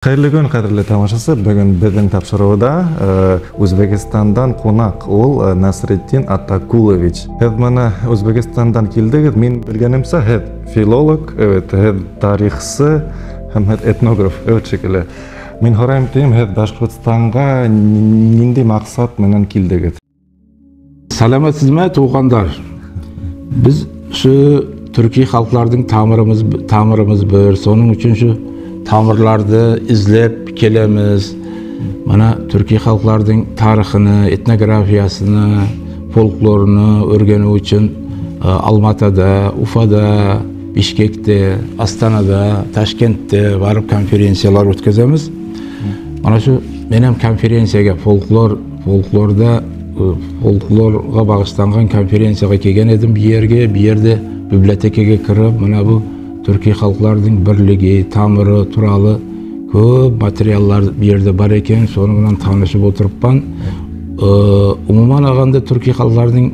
Хәйерле көн, ҡәҙерле тамашасы. Бөгөн беҙҙең тапшырыуҙа Үзбәкстандан ҡунаҡ ул Насретдин Атакулович. Һеҙ мына Үзбәкстандан килдегеҙ. Мин белгәнемсә, һеҙ филолог, evet, һеҙ тарихсы һәм һеҙ этнограф, evet шикелле. Мин һорайым тием, һеҙ Башҡортостанға ниндәй маҡсат менән килдегеҙ? Сәләмәтһеҙме, туғандар? Беҙ ошо төрки халыҡтарҙың тамырымыз бер, шуның өсөн ошо тамырларҙы эҙләп киләбеҙ. Мына төрки халыҡтарҙың тарихын, этнографиясын, фольклорын өйрәнеү өсөн Алматыда, Уфада, Бишкекте, Астанада, Ташкентте барып конференциялар үткәзәбеҙ. Мына ошо мин һәм конференцияға фольклорға бағышланған конференцияға килгән едем. Бу ергә, бу ерҙә библиотекаға кереп, мына бу төрки халыҡтарҙың берлеге, тамыры туралы көп материаллар бу ерҙә бар икән, шуның менән танышып ултырыпман. Умуман алғанда төрки халыҡтарҙың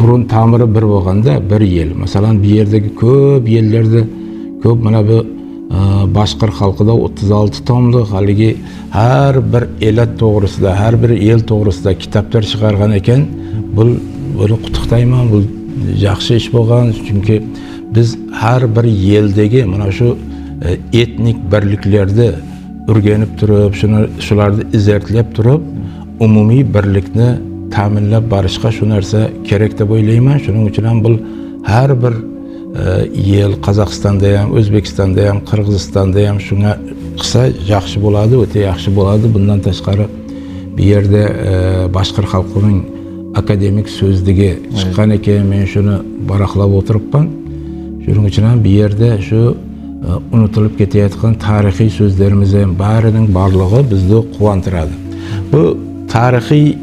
борон тамыры бер булғанда бер ел. Мәҫәлән, бу ерҙәге көп елләрҙә көп мына бу башҡыр халҡы да 36 томлыҡ, әлеге һәр бер элат тоғрысында, һәр бер ел тоғрысында китаптар сығарған икән. Был быны ҡотлоҡлайман, был яҡшы эш булған, сөнки беҙ һәр бер елдәге мына ошо этник берлектәрҙе өйрәнеп тороп, шуларҙы изертләп тороп, умумий берлекне тәьминләп барышҡа шу нәрсә кәрәк тип уйлайман. Шуның өсөн һәм был һәр бер ел Ҡаҙағстанда һәм, Үзбәкстанда һәм, Ҡырғыҙстанда һәм шуңа ҡыса яҡшы булады, үтә яҡшы булады. Бынан тышҡары бу ерҙә башҡыр халҡының академик сүзлеге сыҡҡан икән, мин шуны бараҡлап ултырыпман. Шуның өсөн һәм бу ерҙә шу онотолоп кетәйәткән тарихи сүздәремеҙҙең барының барлығы беҙҙе ҡыуандырады. Был тарихи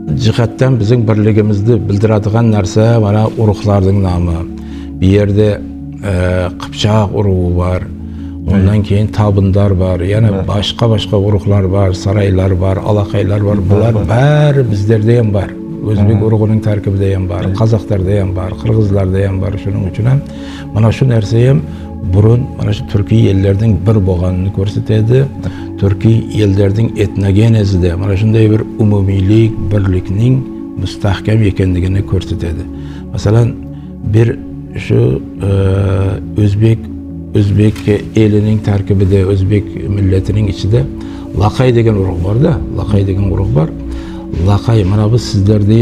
жиһаттан беҙҙең берлегебеҙҙе белдерәдигән нәрсә мына уруҡларҙың намы. Бу ерҙә ҡыпсаҡ уруы бар, унан кейен табындар бар, яна башҡа-башҡа уруҡлар бар, сарайлар бар, алаҡайлар бар. Былар бәре беҙҙәрҙә һәм бар. Өзбек уруғының тәркибендә һәм бар, ҡаҙаҡтарҙа һәм бар, ҡырғыҙҙарҙа һәм бар. Шуның өсөн һәм мына ошо нәрсә һәм борон мына ошо төрки елдәрҙең бер булғанын күрһәтәде. Төрки елдәрҙең этногенезы да мына шундай бер умумийлек, берлекнең мөстәхкәм икәнлеген күрһәтәде. Мәҫәлән, бер ошо өзбек еленең тәркибендә, өзбек милләтенең эсендә лаҡай тигән уруҡ бар да, лаҡай тигән уруҡ бар. Лаҡай, мына был һеҙҙәрҙә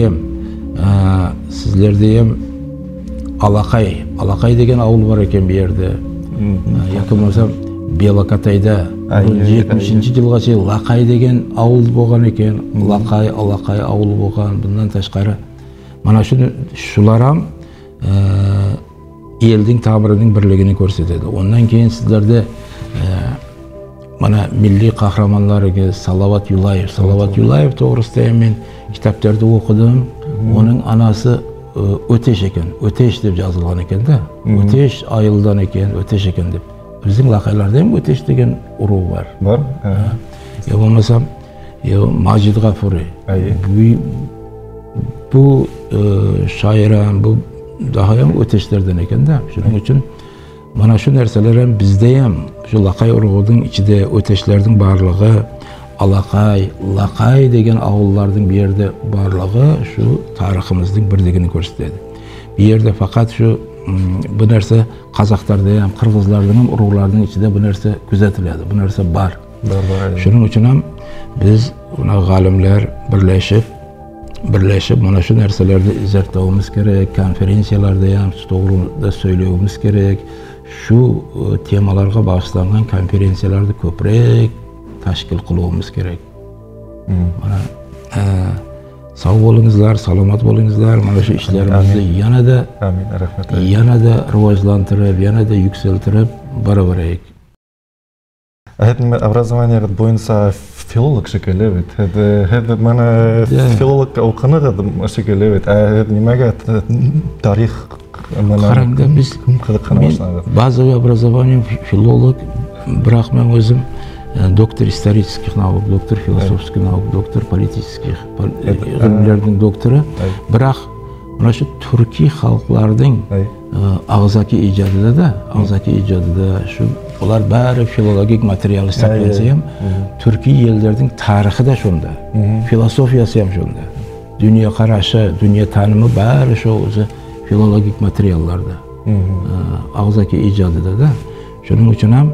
һәм Алаҡай, Алаҡай тигән ауыл бар икән был ерҙә. Йәки булмаһа Белокатайҙа 70-нсе йылға тиклем Лаҡай тигән ауыл булған икән, Лаҡай, Алаҡай ауылы булған. Бынан тышҡары мына шулар һәм елдең тамырының берлеген күрһәтәде. Унан кейен һеҙҙәрҙә мына милли ҡаһрамандарығыҙ Салават Юлаев, Салават Юлаев тоғрыһында мин китаптарҙы уҡыным. Уның анасы Өтеш икән, Өтеш тип яҙылған икән дә, Өтеш айылдан икән, Өтеш икән тип. Беҙҙең лаҡайларҙа һәм Өтеш тигән уруы бар. Бар. Я булмаһа, Мажид Ғафури. Был шайыр һәм был daha һәм Өтештәрҙән икән дә. Шуның өсөн мына ошо нәрсәләр һәм беҙҙә һәм ошо лаҡай уруғының эсендә Өтештәрҙең барлығы, Алаҡай, Лаҡай тигән ауылларҙың был ерҙә барлығы ошо тарихыбыҙҙың берлеген күрһәтәде. Был ерҙә фаҡат ошо был нәрсә ҡаҙаҡтарҙа һәм ҡырғыҙҙарҙың һәм уруғларҙың эсендә был нәрсә күҙәтелә, был нәрсә бар. Шуның өсөн һәм беҙ мына ғалимлар берләшеп мына ошо нәрсәләрҙе изертләүебеҙ кәрәк, конференцияларҙа һәм тоғры һөйләүебеҙ кәрәк. Шу темаларға бағышланған конференцияларҙы күберәк ташкил ҡылыуыбыҙ кәрәк. Мына сау булыңыҙлар, саламат булыңыҙлар. Мына ошо эшләребеҙҙе яна да, Амин, рәхмәт. Яна да рауажландырып, яна да йөксәлтереп бара барайыҡ. Һеҙ образование буйынса филолог шикелле бит. Һеҙ мына филолог уҡынығыҙ шикелле бит. Ә һеҙ нимәгә тарих Ҡараңда беҙ базовый образование филолог, бираҡ мин үҙем доктор исторических наук, доктор философских наук, доктор политических ғилемдәрҙең докторы. Бираҡ мына ошо төрки халыҡларҙың ағыҙаки ижадында да, ағыҙаки ижадында ошо Bular bari filologik material hisoblansa ham, turkiy ellarning tarixi da shunda, filosofiyasi ham shunda. Dunyo qarashi, dunyo tanimi bari shu o'zi filologik materiallarda, og'zaki ijodida-da. Shuning uchun ham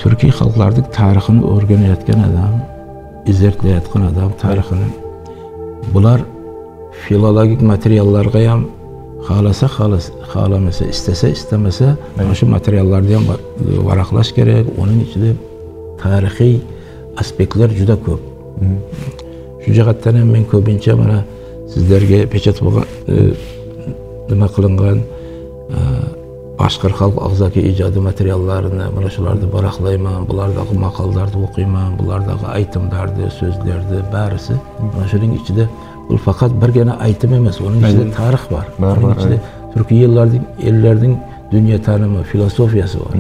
turkiy xalqlarning tarixini o'rganayotgan odam, izertlayotgan odam tarixini bular filologik materiallarga ham xohlasa xohlamasa, istasa istamasa mana shu materiallarni ham varaqlash kerak. Uning ichida tarixiy aspektlar juda ko'p. Shu jihatdan ham men ko'pincha mana sizlarga pechat bo'lgan nima qilingan boshqa xalq og'zaki ijodi materiallarini mana shularni varaqlayman, bulardagi maqollarni o'qiyman, bulardagi aytimlarni, so'zlarni barisi mana shuning ichida. Bu faqat birgina aytim emas, uning ichida tarix bor. Uning ichida turkiy ellarning dunyo tanimi, filosofiyasi bor.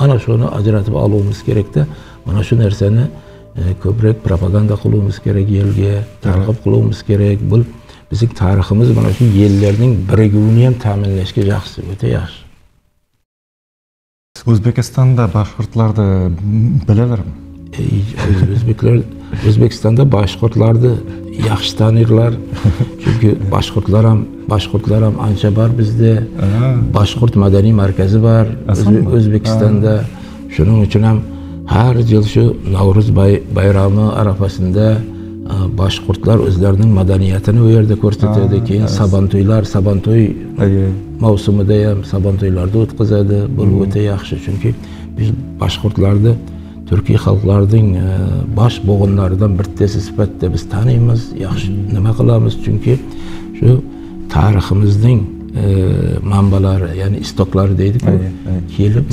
Ana shuni ajratib olishimiz kerakda. Mana shu narsani ko'proq propaganda qilishimiz kerak, yelga targ'ib qilishimiz kerak. Bu bizning tariximiz mana shu yellarning biriguvini ham ta'minlashga yaxshi, o'ta yaxshi. O'zbekistonda boshqirdlarni bilalarmi? O'zbeklar O'zbekistonda boshqirdlarni yaxshi tanirlar. Chunki boshqirdlar ham ancha bor bizda. Boshqirt madaniy markazi bor O'zbekistonda. Shuning uchun ham har yil shu Navro'z bayrami arafasida boshqirdlar o'zlarining madaniyatini u yerda ko'rsatadi. Keyin Sabanto'ylar, Sabanto'y mavsumida ham Sabanto'ylarni o'tkazadi. Bu o'ta yaxshi, chunki biz boshqirdlarni turkiy xalqlarning bosh bo'g'inlaridan bittasi sifatida biz taniymiz, yaxshi nima qilamiz, chunki shu tariximizning manbalari, ya'ni istoklari deydi-ku, kelib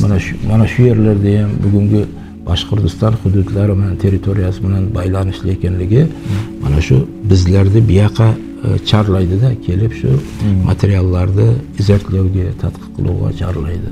mana shu yerlarda ham bugungi Boshqirdiston hududlari bilan, territoriyasi bilan baylanishli ekanligi mana shu bizlarni bu yoqqa chorlaydida, kelib shu materiallarni izertlashga, tadqiq qiluvga chorlaydi.